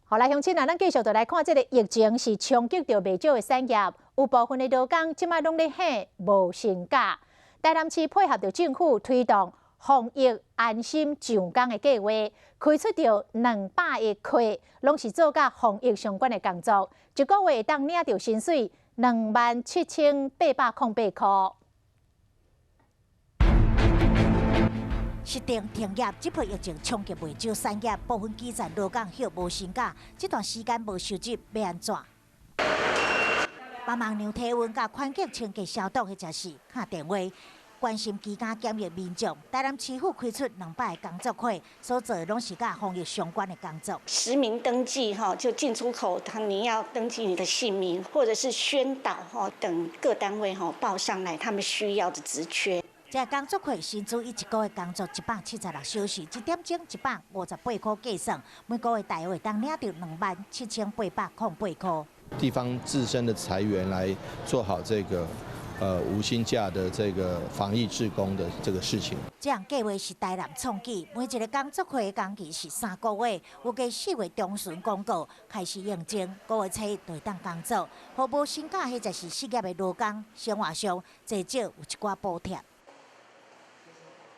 好來，鄉親啊，咱繼續就來看這个疫情是衝擊著袂少的產業，有部分的勞工這擺攏咧請無薪假。台南市配合著政府推動防疫安心上工的計劃，開出著200个缺，攏是做佮防疫相關的工作，一個月會當領著薪水27,808塊。實定停業，這波疫情衝擊袂少產業，部分基層勞工歇無薪假，這段時間無收入，欲按怎？幫忙量體溫、佮環境清潔消毒，或者是敲電話關心居家檢疫民眾。台南市府開出200个工作缺，所做的攏是佮防疫相關的工作。實名登記哈，就進出口，他你要登記你的姓名，或者是宣導哈等各單位哈報上來，他們需要的職缺。這个工作缺薪資以一個月工作176小時，一點鐘158塊計算，每個月大約會當領著27,808塊。地方自身的財源來做好這個無薪假的這個防疫志工的這個事情。這項計劃是台南創舉，每一个工作缺的工期是3個月，預計4月中旬公告開始應徵，5月初就會當工作。予無薪假或者是失業的勞工，生活上濟少有一寡補貼。